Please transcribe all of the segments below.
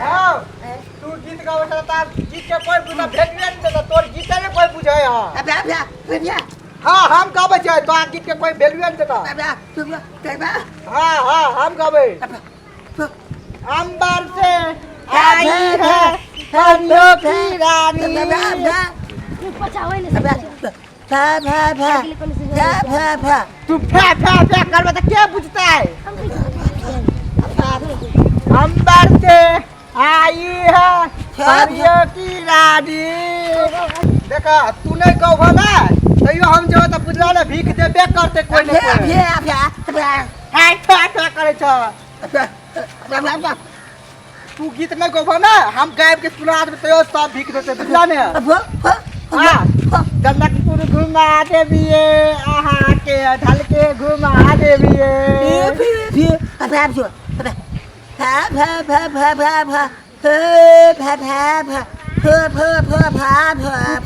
हाँ, तू गीत गावे छ तार गीत के कोई बुझा भेटबे नहीं देता, तोर गीत ने कोई बुझे है। हाँ, हम गावे छै तो गीत के कोई वैल्यू नहीं देता। हाँ हाँ, हम गावे। अंबर से आई है परियों की रानी। तू फे फे फे करबे त के बुझतै? अंबर से आई है परियों की रानी। देखा, तू नहीं कहबो ना तैयो हम जेबै त बुझला ने, भीख देबे करते कोई ने कोई। हाय फे फे करै छ। तू गीत नहीं गबो ना, हम गायब के सुना देबै तैयो सब भीख देते, बुझला ने? हाँ, जनकपुर घुमा देबिए अहाँ के, ढल के घुमा देबिए।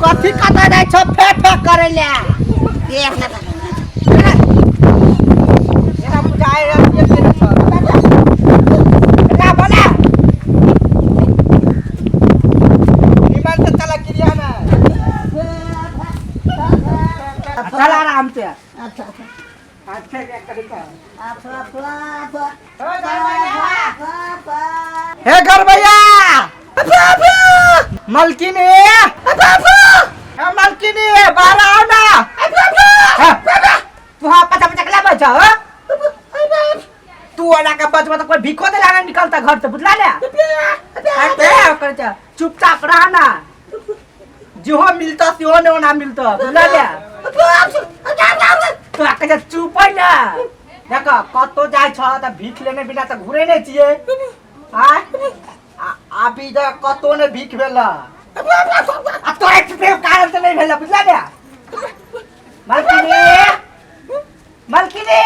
कथी कतऽ जाइ छौ फे फे करै लए? एना बुझाइ रहल के केने छौ। एना बोला निमन से, चला क्रिया में, चल आराम से। अच्छा, क्या करे? हे घर भैया, मलकिनी, हे मलकिनी, बाहर आओ ना। हाँ, तू हाँ पचा पचा के बचा हो। तू ओला के बचबा तो कोई भीखो दे लाना निकलता घर से, बुझला ने? कर जा, चुपचाप रह ना, जेहो मिलता सेहो ने ओना मिलता, बुझला ने? तो आके जे चुप है ना। देख, कतो जाइ छ त भीख लेने बिना त घुरे नै छियै। आय अभी जे कतो ने भीख भेल आ तोरे चुपे कारण से नहीं भेल, बुझला ने? मलकिनी, मलकिनी।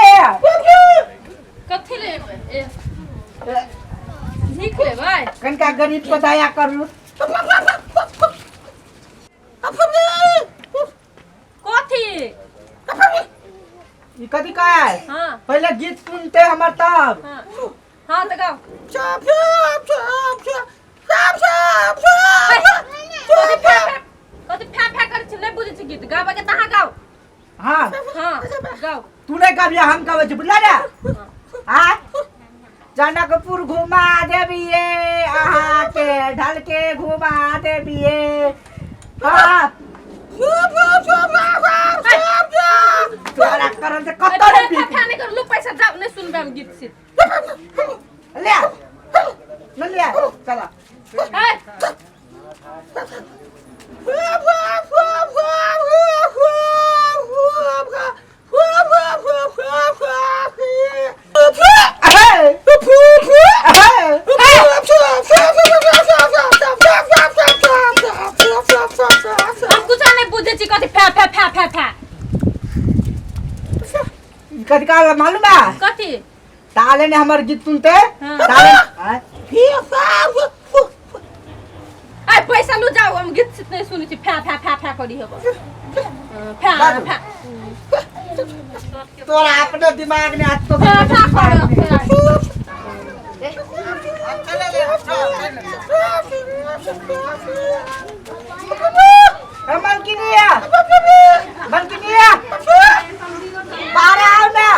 कथी लेबै? ए, भीख लेबै? कनिका गरीब को दया करू। कथी? ई कथी कहै? हाँ। पहिले गीत सुनते हमर तब। हाँ हाँ, तऽ गाओ। कथी फै फै, कथी फै फै करै छी? नहि बुझै छी गीत गाबऽ के तऽ अहाँ गाओ। हाँ। हाँ, गाओ। तू नहीं गाबिया, हम गाबै छी, बुझला ने? हाँ, जनकपुर घुमा देबिए अहाँ के, ढल के घुमा देबिए। हाँ, तोरा करन से कतौ फै नहीं फै पी फै नहि करू, लू पैसा, जाओ, नहि सुनबै हम गीत से। ले ले ले, चला। ए, हम कुछ नहि बुझै छी, कथी फै फै फै फै फै? कथी का मालूम है? कथी? ताले ने हमर गीत सुनते। हाँ। ताले आय? ए, पैसा लू, जाओ, हम गीत सीत नहि सुनै छी। फै फै फै फै करी हेबो, फै बाजू। फै। तोरा अपने दिमाग ने आज तो फै फै कर। मलकिनिया, मलकिनिया, बाहर आओ ना।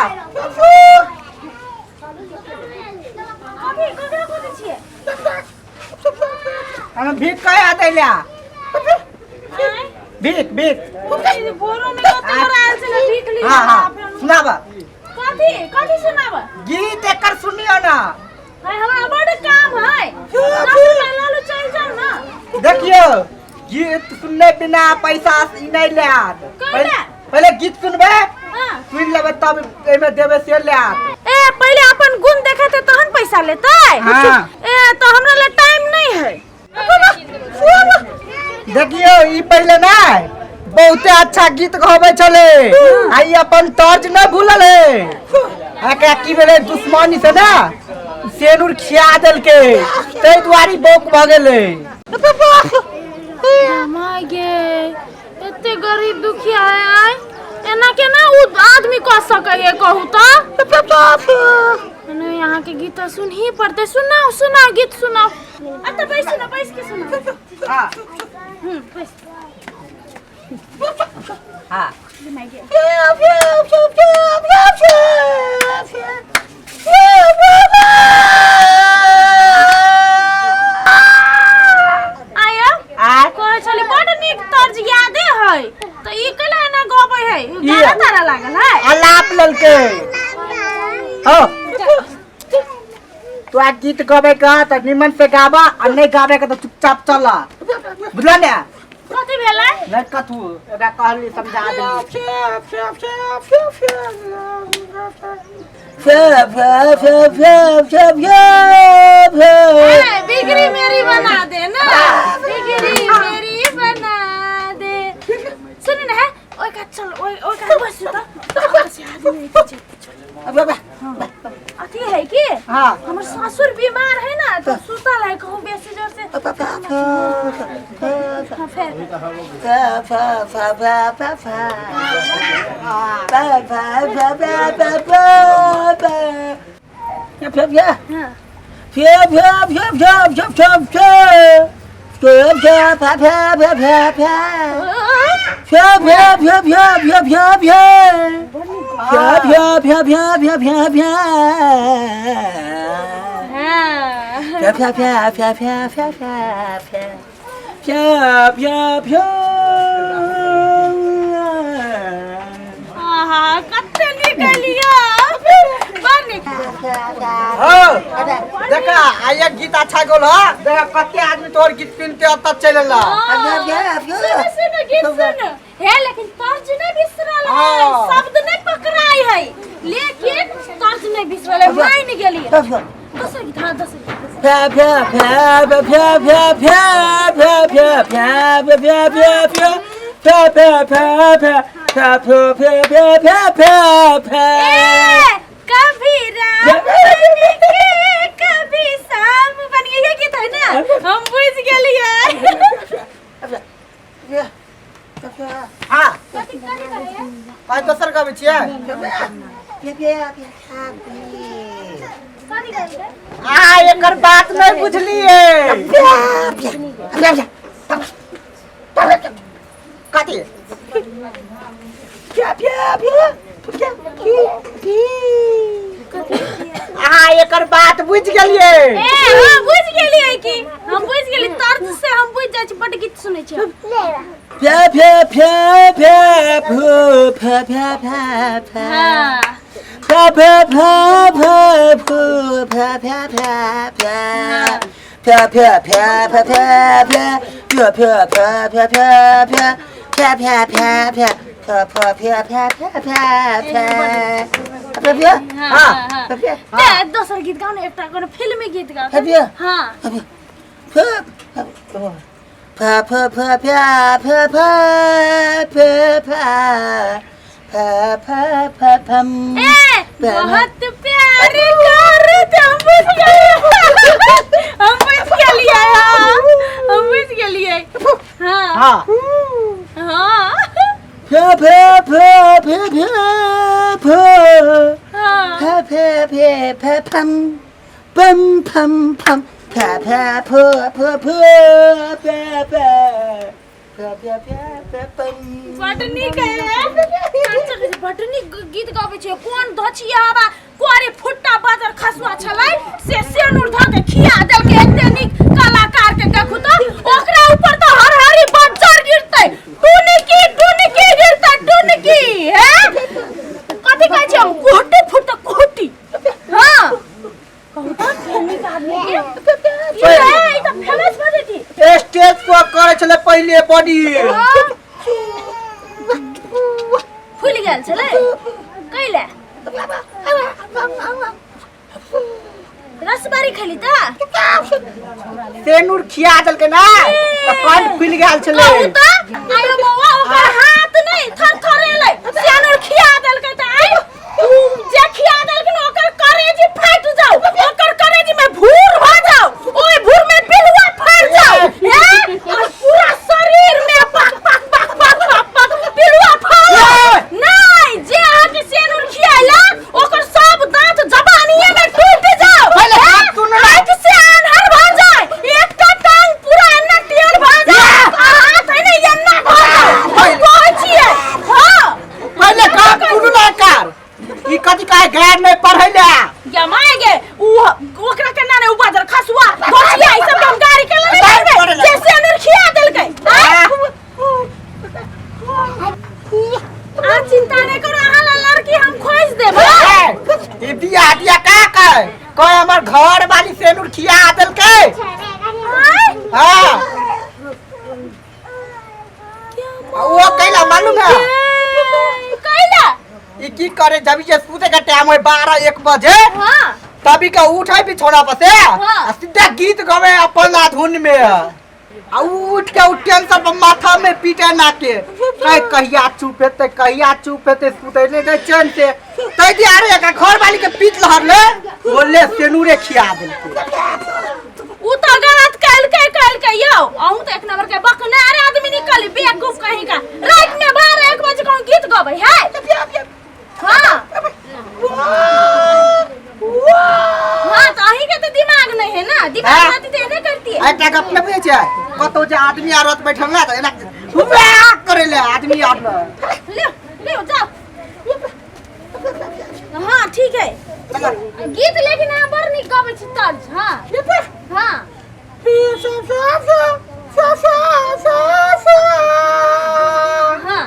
कथी, ककरा खोजै छियै? हम भीख कहे आते ल्या। आँय? भीख, भीख। ई बोरो में कते बड़ा आयल छलै भीख ली। हाँ हाँ, सुनाब। कथी, कथी सुनाब? गीत एकर सुनियो ना। है, हमरा बड़ काम है, लालू, चल जाओ ना। देखियो, गीत सुनने बिना पैसा ई नहीं लेत। कैला? पहले गीत सुनबे। हाँ। सुन लेबै तब एमे देबै से लेत। ए, पहिले अपन गुण देखेते तहन पैसा लेतै। हाँ। ए, तो हमरा ले टाइम नहीं है। देखियो, ई पहले ना बहुते अच्छा गीत गाबै छलै आ ई अपन तर्ज न भूलल है। एकरा की भेलै, दुश्मनी से ना सेनुर खिया देलकै, ताहि दुआरे ई बौक भऽ गेलै। माय गे, एते गरीब दुखिया है आय, एना केना उ आदमी कह सकै है कहू तऽ नहि अहाँके गीत तऽ सुनही पड़तै सुनाउ सुनाउ गीत सुनाउ आ तऽ बैसू ने बैस के सुनाउ हाँ बैस हाँ आया आ कहै छलै बड नीक तर्ज यादे है तऽ ई कैला एना गबै है गाना तारा लागल है अलाप लेलकै हो तू आ गीत गबै के तऽ निमन से गाबा आ नहीं गाबै के तऽ चुपचाप चल बुझल ने कथी भेलै नहीं कथू एकरा कहली समझा देली ए, बिगड़ी मेरी बना दे ना बिगड़ी मेरी बना दे सुन न है ओइ का चल ओइ ओइ का बस त बस आदमी छै अथी है कि हाँ हमर ससुर बीमार है ना तो सुतल है कहूँ बेसी जोर से हाँ, फेर हाँ हाँ आहा कते नीक लिया बड़ नीक हो देखा आइए गीत अच्छा गोल हो देखा कते आदमी तोहर गीत सुन के अब तक चल ला सुन सुन गीत सुन हे लेकिन तर्ज नहीं बिसरल है हाँ। शब्द नहीं पकड़ाई है लेकिन तर्ज नहीं बिसरल है मान गेली दोसर गीत हाँ दोसर गीत ए, कभी राम बन के कभी शाम बन के ये गीत है ना हम बुझ गेलिए हाँ कथी कथी कहैया आइ दोसर गबै छियै कथी कहैया आ एकर बात नहीं बुझलिए कथी अहाँ एकर बात बुझ गेलिए ए हां बुझ गेलिए की हम बुझ गेली तर्ज से हम बुझ जाइ छी बड गीत सुनै छी हम। हाँ हाँ हाँ ए, दोसर गीत गाउ ने एकटा कोनो फिल्मी गीत गाउ हाँ ए बहुत प्यार करते हम बुझ गेलिए हम बुझ गेलिए हाँ, हम बुझ गेलिए हाँ हाँ हाँ हाँ बड नीक है बड नीक गीत गाबै छै कोन धचिया हवा कोरे फुट्टा बाजर खसुआ छलै से सेनुर धऽ के खिया देलकै एते नीक कलाकार के देखू तऽ ओकरा ऊपर तऽ हरहरी बज्जर गिरतै टुनकी टुनकी गिरतै टुनकी हे कथी कहै छै हम कुहटी फुट्टा कुहटी हाँ कहू तऽ नीक आदमी के ई ई तऽ फेमस भऽ जेती स्टेज पर करै छलै पहिले बॉडी फुलि गेल छलै कैले रसबारी खैली तऽ सेनुर खिया देलकै ना तऽ कंठ खुलि गेल छलै कहू तऽ आयो बौआ ओकर हाथ नहि थर थरेलै सेनुर खिया देलकै तऽ आइ उ जे खिया देलकै ने ओकर करेजी फाटि जाउ ओकर करेजी में भूर भ जाउ ओइ भूर में पिलुआ फड़ जाउ हैं और पूरा शरीर में पक पक पक पक पक पक पिलुआ फड़ ना ई कथी कहे गैर नहीं पढ़ै ले। या my गे, उ ओकरा के ना रे, उ बाजर खसुआ घोसिया, ई सब हम गाड़ी के ले गाड़ी नहीं पढ़े ले। जे सेनुर खिया देलकै। आ चिंता नहीं करो, अहाँ ला लड़की हम खोज देब। ए, ई बिया दिया का कहे कहे हमर घर वाली सेनुर खिया देलकै। आय? हाँ, आ वो कैला मालूम है? कैला? ई की करे, जब जे सुते के टाइम होय 12-1 बजे, तभी के उठे बिछौना पर से आ सीधा गीत गवे अपन धुन में, आ उठ के उ टेंशन पर माथा में पीटे ना के कहे कहिया चुप हेतै, कहिया चुप हेतै, सुते नहीं दे चैन से। तै दियारे एकरा घर वाली के पीट लहर ले बोले सेनूरे खिया देलकै। उ तो गलत कैलकै कैलकै यौ, अहूँ तो एक नंबर के बकनार आदमी निकली, बेवकूफ कहीं का। रात में 12-1 बजे कौन गीत गबै है? हाँ हाँ, तो अहीं के तो दिमाग नहीं है ना, दिमाग रहती तो एने करती है। एकटा गप नहि बुझै छै, कतौ जे आदमी आर रहत बैठल ना तऽ एना हुआ करे ले आदमी आर न। ले ले जाओ। हाँ ठीक है, गीत लेकिन अहाँ बड़ नीक गबै छी तर्ज। हाँ हाँ हाँ।